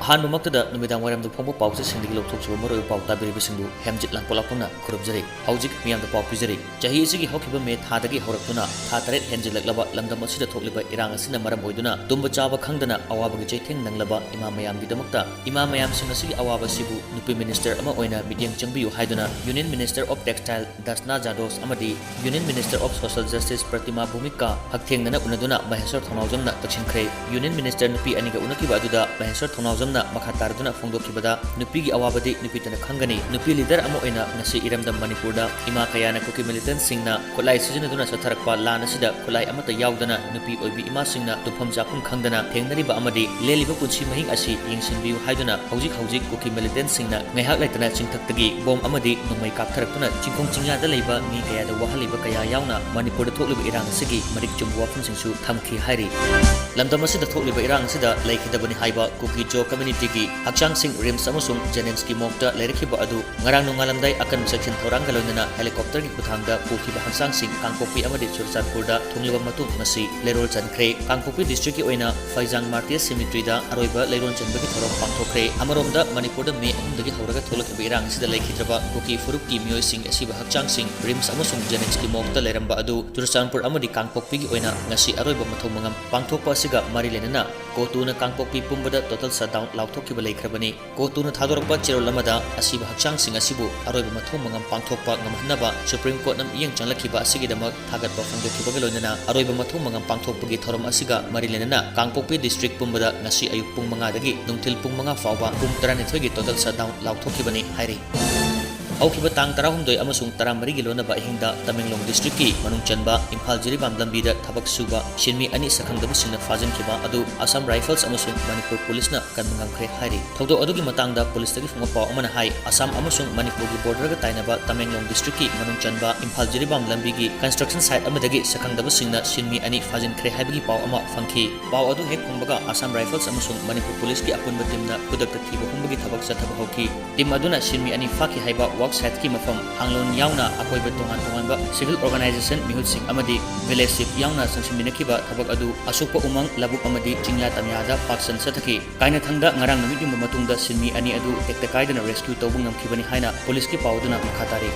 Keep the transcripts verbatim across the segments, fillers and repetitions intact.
ꯑꯍꯥꯟꯕꯃꯛꯇꯗ ꯅꯨꯃꯤꯗꯥꯡ ꯋꯥꯏꯔꯝꯗ ꯐꯣꯡꯕ ꯄꯥꯎꯆꯦꯁꯤꯡꯗꯒꯤ ꯂꯧꯊꯣꯛꯈꯤꯕ ꯃꯔꯨꯑꯣꯏꯕ ꯄꯥꯎ ꯇꯥꯕꯤꯔꯤꯕꯁꯤꯡꯕꯨ ꯍꯦꯝꯖꯤꯠ ꯂꯥꯡꯄꯣꯛꯂꯥꯛꯄꯝꯅ ꯈꯨꯔꯨꯝꯖꯔꯤ꯫ ꯍꯧꯖꯤꯛ ꯃꯤꯌꯥꯝꯗ ꯄꯥꯎ ꯄꯤꯖꯔꯤ꯫ ꯆꯍꯤ ꯑꯁꯤꯒꯤ ꯍꯧꯈꯤꯕ ꯃꯦ ꯊꯥꯗꯒꯤ ꯍꯧꯔꯛꯇꯨꯅ ꯊꯥ ꯇꯔꯦꯠ ꯍꯦꯟꯖꯤꯜꯂꯛꯂꯕ ꯂꯝꯗꯝ ꯑꯁꯤꯗ ꯊꯣꯛꯂꯤꯕ ꯏꯔꯥꯡ ꯑꯁꯤꯅ ꯃꯔꯝ ꯑꯣꯏꯗꯨꯅ ꯇꯨꯝꯕ ꯆꯥꯕ ꯈꯪꯗꯅ ꯑꯋꯥꯕꯒꯤ ꯆꯩꯊꯦꯡ ꯅꯪꯂꯕ ꯏꯃꯥ ꯃꯌꯥꯝꯒꯤꯗꯃꯛꯇ ꯏꯃꯥ ꯃꯌꯥꯝꯁꯤꯡ ꯑꯁꯤꯒꯤ ꯑꯋꯥꯕ ꯑꯁꯤꯕꯨ ꯅꯨꯄꯤ ꯃꯤꯅꯤꯁꯇꯔ ꯑꯃ ꯑꯣꯏꯅ ꯃꯤꯠꯌꯦꯡ ꯆꯪꯕꯤꯌꯨ ꯍꯥꯏꯗꯨꯅ Union Minister of Textile ꯗꯁꯅꯥ ꯖꯥꯗꯣꯁ ꯑꯃꯗꯤ Union Minister of Social Justice ꯄ꯭ꯔꯇꯤꯃꯥ ꯚꯨꯃꯤꯀꯥ ꯍꯛꯊꯦꯡꯅꯅ ꯎꯅꯗꯨꯅ ꯃꯍꯦꯁ꯭ꯋꯔ ꯊꯧꯅꯥꯎꯖꯝꯅ ꯇꯛꯁꯤꯟꯈ꯭ꯔꯦ꯫ Union Minister ꯅꯨꯄꯤ ꯑꯅꯤꯒ ꯎꯅꯈꯤꯕ ꯑꯗꯨꯗ ꯃꯍꯦꯁ꯭ꯋꯔ ꯊꯧꯅꯥꯎꯖꯝꯅ ꯃꯈꯥ ꯇꯥꯔꯗꯨꯅ ꯐꯣꯡꯗꯣꯛꯈꯤꯕꯗ, ꯅꯨꯄꯤꯒꯤ ꯑꯋꯥꯕꯗꯤ ꯅꯨꯄꯤꯇꯅ ꯈꯪꯒꯅꯤ꯫ ꯅꯨꯄꯤ ꯂꯤꯗꯔ ꯑꯃ ꯑꯣꯏꯅ ꯉꯁꯤ ꯏꯔꯝꯗꯝ ꯃꯅꯤꯄꯨꯔꯗ ꯏꯃꯥ ꯀꯌꯥꯅ ꯀꯨꯀꯤ ꯃꯤꯂꯤꯇꯦꯟꯠꯁꯤꯡꯅ ꯈꯨꯠꯂꯥꯏ ꯁꯤꯖꯤꯟꯅꯗꯨꯅ ꯆꯠꯊꯔꯛꯄ ꯂꯥꯟ ꯑꯁꯤꯗ ꯈꯨꯠꯂꯥꯏ ꯑꯃꯠꯇ ꯌꯥꯎꯗꯅ ꯅꯨꯄꯤ ꯑꯣꯏꯕꯤ ꯏꯃꯥꯁꯤꯡꯅ ꯇꯨꯝꯐꯝ ꯆꯥꯐꯝ ꯈꯪꯗꯅ ꯊꯦꯡꯅꯔꯤꯕ ꯑꯃꯗꯤ ꯂꯦꯜꯂꯤꯕ ꯄꯨꯟꯁꯤ ꯃꯍꯤꯡ ꯑꯁꯤ ꯌꯦꯡꯁꯤꯟꯕꯤꯌꯨ ꯍꯥꯏꯗꯨꯅ ꯍꯧꯖꯤꯛ ꯍꯧꯖꯤꯛ ꯀꯨꯀꯤ ꯃꯤꯂꯤꯇꯦꯟꯠꯁꯤꯡꯅ ꯉꯥꯏꯍꯥꯛ ꯂꯩꯇꯅ ꯆꯤꯡꯊꯛꯇꯒꯤ ꯕꯣꯝ ꯑꯃꯗꯤ ꯅꯣꯡꯃꯩ ꯀꯥꯞꯊꯔꯛꯇꯨꯅ ꯆꯤꯡꯈꯣꯡ ꯆꯤꯡꯌꯥꯗ ꯂꯩꯕ ꯃꯤ ꯀꯌꯥꯗ ꯋꯥꯍꯜꯂꯤꯕ ꯀꯌꯥ ꯌꯥꯎꯅ ꯃꯅꯤꯄꯨꯔꯗ ꯊꯣꯛꯂꯤꯕ ꯏꯔꯥꯡ ꯑꯁꯤꯒꯤ ꯃꯔꯤꯛ ꯆꯨꯝꯕ ꯋꯥꯐꯝꯁꯤꯡꯁꯨ ꯊꯝꯈꯤ ꯍꯥꯏꯔꯤ꯫ ꯂꯝꯗꯝ ꯑꯁꯤꯗ ꯊꯣꯛꯂꯤꯕ ꯏꯔꯥꯡ ꯑꯁꯤꯗ ꯂꯩꯈꯤꯗꯕꯅꯤ ꯍꯥꯏꯕ ꯀꯨꯀꯤ ꯖꯣ ꯀꯝꯃ꯭ꯌꯨꯅꯤꯇꯤꯒꯤ ꯍꯛꯆꯥꯡꯁꯤꯡ ꯔꯤꯝꯁ ꯑꯃꯁꯨꯡ ꯖꯦꯅꯤꯝꯁꯀꯤ ꯃꯣꯔꯒꯇ ꯂꯩꯔꯛꯈꯤꯕ ꯑꯗꯨ ꯉꯔꯥꯡ ꯅꯣꯡꯉꯥꯟꯂꯝꯗꯥꯏ ꯑꯀꯟꯕ ꯆꯦꯛꯁꯤꯟ ꯊꯧꯔꯥꯡꯒ ꯂꯣꯏꯅꯅ ꯍꯦꯂꯤꯀꯣꯞꯇꯔꯒꯤ ꯈꯨꯠꯊꯥꯡꯗ ꯄꯨꯈꯤꯕ ꯍꯛꯆꯥꯡꯁꯤꯡ ꯀꯥꯡꯄꯣꯛꯄꯤ ꯑꯃꯗꯤ ꯆꯨꯔꯆꯥꯟꯄꯨꯔꯗ ꯊꯨꯡꯂꯕ ꯃꯇꯨꯡ ꯉꯁꯤ ꯂꯩꯔꯣꯜ ꯆꯟꯈ꯭ꯔꯦ꯫ ꯀꯥꯡꯄꯣꯛꯄꯤ ꯗꯤꯁꯇ꯭ꯔꯤꯛꯀꯤ ꯑꯣꯏꯅ ꯐꯩꯖꯥꯡ ꯃꯥꯔꯇꯤꯌꯔ ꯁꯤꯃꯤꯇ꯭ꯔꯤꯗ ꯑꯔꯣꯏꯕ ꯂꯩꯔꯣꯜ ꯆꯟꯕꯒꯤ ꯊꯧꯔꯝ ꯄꯥꯡꯊꯣꯛꯈ꯭ꯔꯦ꯫ ꯑꯃꯔꯣꯝꯗ ꯃꯅꯤꯄꯨꯔꯗ ꯃꯦ ꯑꯍꯨꯝꯗꯒꯤ ꯍꯧꯔꯒ ꯊꯣꯛꯂꯛꯂꯤꯕ ꯏꯔꯥꯡ ꯑꯁꯤꯗ ꯂꯩꯈꯤꯗ꯭ꯔꯕ ꯀꯨꯀꯤ ꯐꯨꯔꯨꯞꯀꯤ ꯃꯤꯑꯣꯏꯁꯤꯡ ꯑꯁꯤꯕ ꯍꯛꯆꯥꯡꯁꯤꯡ ꯔꯤꯝꯁ ꯑꯃꯁꯨꯡ ꯖꯦꯅꯤꯝꯁꯀꯤ ꯃꯣꯔꯒꯇ ꯂꯩꯔꯝꯕ ꯑꯗꯨ ꯆꯨꯔꯆꯥꯟꯄꯨꯔ ꯑꯃꯗꯤ ꯀꯥꯡꯄꯣꯛꯄꯤꯒꯤ ꯑꯣꯏꯅ ꯉꯁꯤ ꯑꯔꯣꯏꯕ ꯃꯊꯧ ꯃꯉꯝ ꯄꯥꯡꯊꯣꯛꯄ ꯑꯁꯤꯒ ꯃꯔꯤ ꯂꯩꯅꯅ ꯀꯣꯇꯨꯅ ꯀꯥꯡꯄꯣꯛꯄꯤ ꯄꯨꯝꯕꯗ ꯇꯣꯇꯜ ꯁꯠꯗꯥꯎꯟ ꯂꯥꯎꯊꯣꯛꯈꯤꯕ ꯂꯩꯈ꯭ꯔꯕꯅꯤ꯫ ꯀꯣꯇꯨꯅ ꯊꯥꯗꯣꯔꯛꯄ ꯆꯦꯔꯣꯜ ꯑꯃꯗ ꯑꯁꯤꯕ ꯍꯛꯆꯥꯡꯁꯤꯡ ꯑꯁꯤꯕꯨ ꯑꯔꯣꯏꯕ ꯃꯊꯧ ꯃꯉꯝ ꯄꯥꯡꯊꯣꯛꯄ ꯉꯝꯍꯟꯅꯕ ꯁꯨꯄ꯭ꯔꯤꯝ ꯀꯣꯔꯠꯅ ꯃꯤꯠꯌꯦꯡ ꯆꯪꯂꯛꯈꯤꯕ ꯑꯁꯤꯒꯤꯗꯃꯛ ꯊꯥꯒꯠꯄ ꯐꯣꯡꯗꯣꯛꯈꯤꯕꯒ ꯂꯣꯏꯅꯅ ꯑꯔꯣꯏꯕ ꯃꯊꯧ ꯃꯉꯝ ꯄꯥꯡꯊꯣꯛꯄꯒꯤ ꯊꯧꯔꯝ ꯑꯁꯤꯒ ꯃꯔꯤ ꯂꯩꯅꯅ ꯀꯥꯡꯄꯣꯛꯄꯤ ꯗꯤꯁꯇ꯭ꯔꯤꯛ ꯄꯨꯝꯕꯗ ꯉꯁꯤ ꯑꯌꯨꯛ ꯄꯨꯡ ꯃꯉꯥꯗꯒꯤ ꯅꯨꯡꯊꯤꯜ ꯄꯨꯡ ꯃꯉꯥ ꯐꯥꯎꯕ ꯄꯨꯡ ꯇꯔꯥꯅꯤꯊꯣꯏꯒꯤ ꯇꯣꯇꯜ ꯁꯠꯗꯥꯎꯟ ꯂꯥꯎꯊꯣꯛꯈꯤꯕꯅꯤ ꯍꯥꯏꯔꯤ꯫ ꯍꯧꯈꯤꯕ ꯇꯥꯡ ꯇꯔꯥꯍꯨꯝꯗꯣꯏ ꯑꯃꯁꯨꯡ ꯇꯔꯥꯃꯔꯤꯒꯤ ꯂꯣꯟꯅꯕ ꯑꯍꯤꯡꯗ ꯇꯃꯦꯡꯂꯣꯡ ꯗꯤꯁꯇ꯭ꯔꯤꯛꯀꯤ ꯃꯅꯨꯡ ꯆꯟꯕ ꯏꯝꯐꯥꯜ ꯖꯤꯔꯤꯕꯥꯝ ꯂꯝꯕꯤꯗ ꯊꯕꯛ ꯁꯨꯕ ꯁꯤꯟꯃꯤ ꯑꯅꯤ ꯁꯛꯈꯪꯗꯕꯁꯤꯡꯅ ꯐꯥꯖꯤꯟꯈꯤꯕ ꯑꯗꯨ ꯑꯁꯥꯝ ꯔꯥꯏꯐꯜꯁ ꯑꯃꯁꯨꯡ ꯃꯅꯤꯄꯨꯔ ꯄꯨꯂꯤꯁꯅ ꯀꯟꯕ ꯉꯝꯈ꯭ꯔꯦ ꯍꯥꯏꯔꯤ꯫ ꯊꯧꯗꯣꯛ ꯑꯗꯨꯒꯤ ꯃꯇꯥꯡꯗ ꯄꯨꯂꯤꯁꯇꯒꯤ ꯐꯪꯕ ꯄꯥꯎ ꯑꯃꯅ ꯍꯥꯏ, ꯑꯁꯥꯝ ꯑꯃꯁꯨꯡ ꯃꯅꯤꯄꯨꯔꯒꯤ ꯕꯣꯔꯗꯔꯒ ꯇꯥꯏꯅꯕ ꯇꯃꯦꯡꯂꯣꯡ ꯗꯤꯁꯇ꯭ꯔꯤꯛꯀꯤ ꯃꯅꯨꯡ ꯆꯟꯕ ꯏꯝꯐꯥꯜ ꯖꯤꯔꯤꯕꯥꯝ ꯂꯝꯕꯤꯒꯤ ꯀꯟꯁꯇ꯭ꯔꯛꯁꯟ ꯁꯥꯏꯠ ꯑꯃꯗꯒꯤ ꯁꯛꯈꯪꯗꯕꯁꯤꯡꯅ ꯁꯤꯟꯃꯤ ꯑꯅꯤ ꯐꯥꯖꯤꯟꯈ꯭ꯔꯦ ꯍꯥꯏꯕꯒꯤ ꯄꯥꯎ ꯑꯃ ꯐꯪꯈꯤ꯫ ꯄꯥꯎ ꯑꯗꯨ ꯍꯦꯛ ꯐꯪꯕꯒ ꯑꯁꯥꯝ ꯔꯥꯏꯐꯜꯁ ꯑꯃꯁꯨꯡ ꯃꯅꯤꯄꯨꯔ ꯄꯨꯂꯤꯁꯀꯤ ꯑꯄꯨꯟꯕ ꯇꯤꯝꯅ ꯈꯨꯗꯛꯇ ꯊꯤꯕ ꯍꯨꯝꯕꯒꯤ ꯊꯕꯛ ꯆꯠꯊꯕ ꯍꯧꯈꯤ꯫ ꯇꯤꯝ ꯑꯗꯨꯅ ꯁꯤꯟꯃꯤ ꯑꯅꯤ ꯐꯥꯈꯤ ꯍꯥꯏꯕ ꯋꯥ ꯁꯥꯏꯠꯀꯤ ꯃꯐꯝ ꯍꯥꯡꯂꯣꯟ ꯌꯥꯎꯅ ꯑꯀꯣꯏꯕ ꯇꯣꯉꯥꯟ ꯇꯣꯉꯥꯟꯕ civil organization ꯃꯤꯍꯨꯠꯁꯤꯡ ꯑꯃꯗꯤ village chief ꯌꯥꯎꯅ ꯆꯪꯁꯤꯟꯃꯤꯟꯅꯈꯤꯕ ꯊꯕꯛ ꯑꯗꯨ ꯑꯁꯣꯛꯄ ꯎꯃꯪ, ꯂꯧꯕꯨꯛ ꯑꯃꯗꯤ ꯆꯤꯡꯌꯥ ꯇꯝꯌꯥꯗ ꯄꯥꯛ ꯁꯟꯅ ꯆꯠꯊꯈꯤ꯫ ꯀꯥꯏꯅꯊꯪꯗ ꯉꯔꯥꯡ ꯅꯨꯃꯤꯠ ꯌꯨꯡꯕ ꯃꯇꯨꯡꯗ ꯁꯤꯟꯃꯤ ꯑꯅꯤ ꯑꯗꯨ ꯇꯦꯛꯇ ꯀꯥꯏꯗꯅ rescue ꯇꯧꯕ ꯉꯝꯈꯤꯕꯅꯤ ꯍꯥꯏꯅ ꯄꯨꯂꯤꯁꯀꯤ ꯄꯥꯎ ꯑꯗꯨꯅ ꯃꯈꯥ ꯇꯥꯔꯤ꯫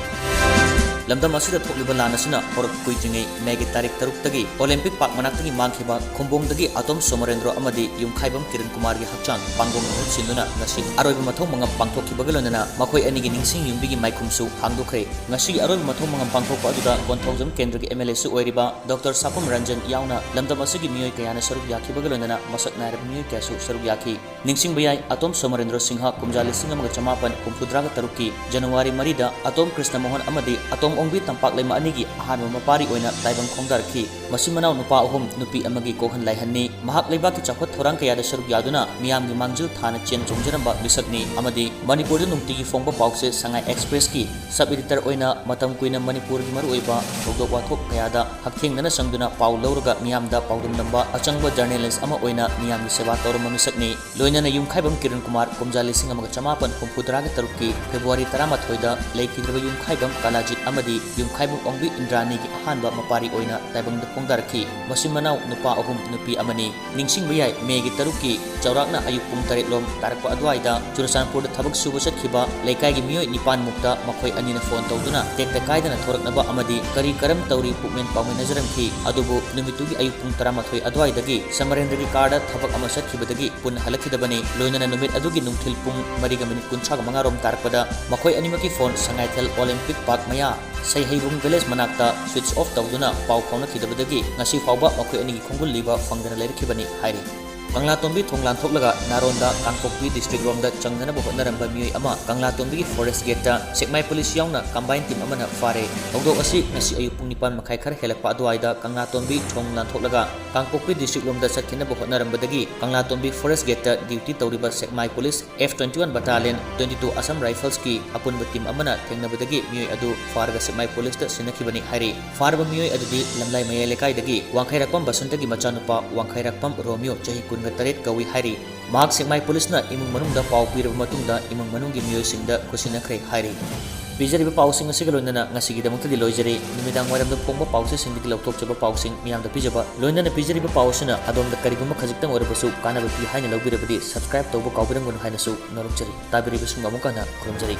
ꯂꯝꯗꯝ ꯑꯁꯤꯗ ꯊꯣꯛꯂꯤꯕ ꯂꯥꯟ ꯑꯁꯤꯅ ꯍꯧꯔꯛꯄ ꯀꯨꯏꯗ꯭ꯔꯤꯉꯩ ꯃꯦꯒꯤ ꯇꯥꯔꯤꯛ ꯇꯔꯨꯛꯇꯒꯤ ꯑꯣꯂꯦꯝꯄꯤꯛ ꯄꯥꯔꯛ ꯃꯅꯥꯛꯇꯒꯤ ꯃꯥꯡꯈꯤꯕ ꯈꯨꯝꯕꯣꯡꯗꯒꯤ ꯑꯇꯣꯝ ꯁꯣꯃꯣꯔꯦꯟꯗ꯭ꯔꯣ ꯑꯃꯗꯤ ꯌꯨꯝꯈꯥꯏꯕꯝ ꯀꯤꯔꯟ ꯀꯨꯃꯥꯔꯒꯤ ꯍꯛꯆꯥꯡ ꯄꯥꯡꯒꯣꯝꯅ ꯃꯍꯨꯠ ꯁꯤꯟꯗꯨꯅ ꯉꯁꯤ ꯑꯔꯣꯏꯕ ꯃꯊꯧ ꯃꯉꯝ ꯄꯥꯡꯊꯣꯛꯈꯤꯕꯒ ꯂꯣꯏꯅꯅ ꯃꯈꯣꯏ ꯑꯅꯤꯒꯤ ꯅꯤꯡꯁꯤꯡ ꯌꯨꯝꯕꯤꯒꯤ ꯃꯥꯏꯈꯨꯝꯁꯨ ꯍꯥꯡꯗꯣꯛꯈ꯭ꯔꯦ꯫ ꯉꯁꯤꯒꯤ ꯑꯔꯣꯏꯕ ꯃꯊꯧ ꯃꯉꯝ ꯄꯥꯡꯊꯣꯛꯄ ꯑꯗꯨꯗ ꯀꯣꯟꯊꯧꯖꯝ ꯀꯦꯟꯗ꯭ꯔꯒꯤ MLAꯁꯨ ꯑꯣꯏꯔꯤꯕ ꯗꯣꯛꯇꯔ ꯁꯥꯄꯝ ꯔꯟꯖꯟ ꯌꯥꯎꯅ ꯂꯝꯗꯝ ꯑꯁꯤꯒꯤ ꯃꯤꯑꯣꯏ ꯀꯌꯥꯅ ꯁꯔꯨꯛ ꯌꯥꯈꯤꯕꯒ ꯂꯣꯏꯅꯅ ꯃꯁꯛ ꯅꯥꯏꯔꯕ ꯃꯤꯑꯣꯏ ꯀꯌꯥꯁꯨ ꯁꯔꯨꯛ ꯌꯥꯈꯤ꯫ ꯅꯤꯡꯁꯤꯡꯕ ꯌꯥꯏ, ꯑꯇꯣꯝ ꯁꯣꯃꯔꯦꯟꯗ꯭ꯔꯣ ꯁꯤꯡꯍ ꯀꯨꯝꯖꯥ ꯂꯤꯁꯤꯡ ꯑꯃꯒ ꯆꯃꯥꯄꯟ ꯍꯨꯝꯐꯨꯇꯔꯥꯒ ꯇꯔꯨꯛꯀꯤ ꯖꯅꯋꯥꯔꯤ ꯃꯔꯤꯗ ꯑꯇꯣꯝ ꯀ꯭ꯔꯤꯁꯅ ꯃꯣꯍꯟ ꯑꯃꯗꯤ ꯑꯇꯣꯝ ꯑꯣꯡꯕꯤ ꯇꯝꯄꯥꯛꯂꯩꯃ ꯑꯅꯤꯒꯤ ꯑꯍꯥꯟꯕ ꯃꯄꯥꯔꯤ ꯑꯣꯏꯅ ꯇꯥꯏꯕꯪ ꯈꯣꯡꯗꯥꯔꯛꯈꯤ꯫ ꯃꯆꯤꯟ ꯃꯅꯥꯎ ꯅꯨꯄꯥ ꯑꯍꯨꯝ, ꯅꯨꯄꯤ ꯑꯃꯒꯤ ꯀꯣꯛꯍꯟ ꯂꯥꯏꯍꯟꯅꯤ꯫ ꯃꯍꯥꯛ ꯂꯩꯕꯥꯛꯀꯤ ꯆꯥꯎꯈꯠ ꯊꯧꯔꯥꯡ ꯀꯌꯥꯗ ꯁꯔꯨꯛ ꯌꯥꯗꯨꯅ ꯃꯤꯌꯥꯝꯒꯤ ꯃꯥꯡꯖꯤꯜ ꯊꯥꯅ ꯆꯦꯟ ꯆꯣꯡꯖꯔꯝꯕ ꯃꯤꯁꯛꯅꯤ ꯑꯃꯗꯤ ꯃꯅꯤꯄꯨꯔꯗ ꯅꯨꯡꯇꯤꯒꯤ ꯐꯣꯡꯕ ꯄꯥꯎꯆꯦ ꯁꯉꯥꯏ ꯑꯦꯛꯁꯄ꯭ꯔꯦꯁꯀꯤ sub editor ꯑꯣꯏꯅ ꯃꯇꯝ ꯀꯨꯏꯅ ꯃꯅꯤꯄꯨꯔꯒꯤ ꯃꯔꯨꯑꯣꯏꯕ ꯊꯧꯗꯣꯛ ꯋꯥꯊꯣꯛ ꯀꯌꯥꯗ ꯍꯛꯊꯦꯡꯅꯅ ꯆꯪꯗꯨꯅ ꯄꯥꯎ ꯂꯧꯔꯒ ꯃꯤꯌꯥꯝꯗ ꯄꯥꯎꯗꯝꯂꯝꯕ ꯑꯆꯪꯕ journalist ꯑꯃ ꯑꯣꯏꯅ ꯃꯤꯌꯥꯝꯒꯤ ꯁꯦꯕꯥ ꯇꯧꯔꯝꯕ ꯃꯤꯁꯛꯅꯤ꯫ ꯂꯣꯏꯅꯅ ꯌꯨꯝꯈꯥꯏꯕꯝ ꯀꯤꯔꯟ ꯀꯨꯃꯥꯔ ꯀꯨꯝꯖꯥ ꯂꯤꯁꯤꯡ ꯑꯃꯒ ꯆꯃꯥꯄꯟ ꯍꯨꯝꯐꯨꯇꯔꯥꯒ ꯇꯔꯨꯛꯀꯤ ꯐꯦꯕ꯭ꯔꯨꯋꯥꯔꯤ ꯇꯔꯥꯃꯥꯊꯣꯏꯗ ꯂꯩꯈꯤꯗ꯭ꯔꯕ ꯌꯨꯝꯈꯥꯏꯕꯝ ꯀꯥꯂꯥꯖꯤꯠ ꯑꯃꯗꯤ ꯌꯨꯝꯈꯥꯏꯕꯝ ꯑꯣꯡꯕꯤ ꯏꯟꯗ꯭ꯔꯥꯅꯤꯒꯤ ꯑꯍꯥꯟꯕ ꯃꯄꯥꯔꯤ ꯑꯣꯏꯅ ꯇꯥꯏꯕꯪꯗ ꯈꯣꯡꯗꯥꯔꯛꯈꯤ꯫ ꯃꯆꯤꯟ ꯃꯅꯥꯎ ꯅꯨꯄꯥ ꯑꯍꯨꯝ, ꯅꯨꯄꯤ ꯑꯃꯅꯤ꯫ ꯅꯤꯡꯁꯤꯡꯕ ꯌꯥꯏ, ꯃꯦꯒꯤ ꯇꯔꯨꯛꯀꯤ ꯆꯥꯎꯔꯥꯛꯅ ꯑꯌꯨꯛ ꯄꯨꯡ ꯇꯔꯦꯠ ꯂꯣꯝ ꯇꯥꯔꯛꯄ ꯑꯗꯨꯋꯥꯏꯗ ꯆꯨꯔꯆꯥꯟꯄꯨꯔꯗ ꯊꯕꯛ ꯁꯨꯕ ꯆꯠꯈꯤꯕ ꯂꯩꯀꯥꯏꯒꯤ ꯃꯤꯑꯣꯏ ꯅꯤꯄꯥꯟ ꯃꯨꯛꯇ ꯃꯈꯣꯏ ꯑꯅꯤꯅ ꯐꯣꯟ ꯇꯧꯗꯨꯅ ꯇꯦꯛꯇ ꯀꯥꯏꯗꯅ ꯊꯣꯔꯛꯅꯕ ꯑꯃꯗꯤ ꯀꯔꯤ ꯀꯔꯝ ꯇꯧꯔꯤ ꯄꯨꯛꯃꯦꯟ ꯄꯥꯎꯃꯤꯟꯅꯖꯔꯝꯈꯤ꯫ ꯑꯗꯨꯕꯨ ꯅꯨꯃꯤꯠꯇꯨꯒꯤ ꯑꯌꯨꯛ ꯄꯨꯡ ꯇꯔꯥꯃꯥꯊꯣꯏ ꯑꯗꯨꯋꯥꯏꯗꯒꯤ ꯁꯃꯔꯦꯟꯗ꯭ꯔꯒꯤ ꯀꯥꯔꯗ ꯊꯕꯛ ꯑꯃ ꯆꯠꯈꯤꯕꯗꯒꯤ ꯄꯨꯟꯅ ꯍꯜꯂꯛꯈꯤꯗꯕꯅꯤ꯫ ꯂꯣꯏꯅꯅ ꯅꯨꯃꯤꯠ ꯑꯗꯨꯒꯤ ꯅꯨꯡꯊꯤꯜ ꯄꯨꯡ ꯃꯔꯤꯒ ꯃꯤꯅꯤꯠ ꯀꯨꯟꯊ꯭ꯔꯥꯒ ꯃꯉꯥ ꯔꯣꯝ ꯇꯥꯔꯛꯄꯗ ꯃꯈꯣꯏ ꯑꯅꯤꯃꯛꯀꯤ ꯐꯣꯟ ꯁꯉꯥꯏꯊꯦꯜ ꯑꯣꯂꯦꯝꯄꯤꯛ ꯄꯥꯔꯛ ꯃꯌꯥ ꯁꯩꯍꯩꯕꯨꯡ village ꯃꯅꯥꯛꯇ switch off ꯇꯧꯗꯨꯅ ꯄꯥꯎ ꯐꯥꯎꯅꯈꯤꯗꯕꯗꯒꯤ ꯉꯁꯤ ꯐꯥꯎꯕ ꯃꯈꯣꯏ ꯑꯅꯤꯒꯤ ꯈꯣꯡꯒꯨꯜ ꯂꯤꯕ ꯐꯪꯗꯅ ꯂꯩꯔꯛꯈꯤꯕꯅꯤ ꯍꯥꯏꯔꯤ꯫ ꯀꯪꯂꯥꯇꯣꯝꯕꯤ ꯊꯣꯡ ꯂꯥꯟꯊꯣꯛꯂꯒ ꯅꯥꯔꯣꯟꯗ ꯀꯥꯡꯄꯣꯛꯄꯤ district ꯔꯣꯝꯗ ꯆꯪꯅꯅꯕ ꯍꯣꯠꯅꯔꯝꯕ ꯃꯤꯑꯣꯏ ꯑꯃ ꯀꯪꯂꯥꯇꯣꯝꯕꯤꯒꯤ forest gate ꯇ ꯁꯦꯛꯃꯥꯏ police ꯌꯥꯎꯅ combine team ꯑꯃꯅ ꯐꯥꯔꯦ꯫ ꯊꯧꯗꯣꯛ ꯑꯁꯤ ꯉꯁꯤ ꯑꯌꯨꯛ ꯄꯨꯡ ꯅꯤꯄꯥꯟ ꯃꯈꯥꯏ ꯈꯔ ꯍꯦꯜꯂꯛꯄ ꯑꯗꯨꯋꯥꯏꯗ ꯀꯪꯂꯥꯇꯣꯝꯕꯤ ꯊꯣꯡ ꯂꯥꯟꯊꯣꯛꯂꯒ ꯀꯥꯡꯄꯣꯛꯄꯤ district ꯂꯣꯝꯗ ꯆꯠꯈꯤꯅꯕ ꯍꯣꯠꯅꯔꯝꯕꯗꯒꯤ ꯀꯪꯂꯥꯇꯣꯝꯕꯤ forest gate ꯇ duty ꯇꯧꯔꯤꯕ ꯁꯦꯛꯃꯥꯏ police F twenty one battalion, twenty two Assam Rifles ꯀꯤ ꯑꯄꯨꯟꯕ team ꯑꯃꯅ ꯊꯦꯡꯅꯕꯗꯒꯤ ꯃꯤꯑꯣꯏ ꯑꯗꯨ ꯐꯥꯔꯒ ꯁꯦꯛꯃꯥꯏ police ꯇ ꯁꯤꯟꯅꯈꯤꯕꯅꯤ ꯍꯥꯏꯔꯤ꯫ ꯐꯥꯔꯕ ꯃꯤꯑꯣꯏ ꯑꯗꯨꯗꯤ ꯂꯝꯂꯥꯏ ꯃꯌꯥꯏ ꯂꯩꯀꯥꯏꯗꯒꯤ ꯋꯥꯡꯈꯩꯔꯥꯛꯄꯝ ꯕꯁꯟꯇꯒꯤ ꯃꯆꯥꯅꯨꯄꯥ ꯋꯥꯡꯈꯩꯔꯥꯛꯄꯝ ꯔꯣꯃꯤꯌꯣ, ꯆꯍꯤ ꯀꯨꯟꯒ ꯇꯔꯦꯠ ꯀꯧꯏ ꯍꯥꯏꯔꯤ꯫ ꯃꯍꯥꯛ ꯁꯦꯛꯃꯥꯏ police ꯅ ꯏꯃꯨꯡ ꯃꯅꯨꯡꯗ ꯄꯥꯎ ꯄꯤꯔꯕ ꯃꯇꯨꯡꯗ ꯏꯃꯨꯡ ꯃꯅꯨꯡꯒꯤ ꯃꯤꯑꯣꯏꯁꯤꯡꯗ ꯈꯨꯠꯁꯤꯟꯅꯈ꯭ꯔꯦ ꯍꯥꯏꯔꯤ꯫ ꯄꯤꯖꯔꯤꯕ ꯄꯥꯎꯁꯤꯡ ꯑꯁꯤꯒ ꯂꯣꯏꯅꯅ ꯉꯁꯤꯒꯤꯗꯃꯛꯇꯗꯤ ꯂꯣꯏꯖꯔꯦ꯫ ꯅꯨꯃꯤꯗꯥꯡ ꯋꯥꯏꯔꯝꯗ ꯐꯣꯡꯕ ꯄꯥꯎꯆꯦꯁꯤꯡꯗꯒꯤ ꯂꯧꯊꯣꯛꯆꯕ ꯄꯥꯎꯁꯤꯡ ꯃꯤꯌꯥꯝꯗ ꯄꯤꯖꯕ, ꯂꯣꯏꯅꯅ ꯄꯤꯖꯔꯤꯕ ꯄꯥꯎ ꯑꯁꯤꯅ ꯑꯗꯣꯝꯗ ꯀꯔꯤꯒꯨꯝꯕ ꯈꯖꯤꯛꯇꯪ ꯑꯣꯏꯔꯕꯁꯨ ꯀꯥꯟꯅꯕ ꯄꯤ ꯍꯥꯏꯅ ꯂꯧꯕꯤꯔꯕꯗꯤ subscribe ꯇꯧꯕ ꯀꯥꯎꯕꯤꯔꯝꯒꯅꯨ ꯍꯥꯏꯅꯁꯨ ꯅꯣꯜꯂꯨꯛꯆꯔꯤ꯫ ꯇꯥꯕꯤꯔꯤꯕꯁꯤꯡꯕꯨ ꯑꯃꯨꯛ ꯍꯟꯅ ꯈꯨꯔꯨꯝꯖꯔꯤ꯫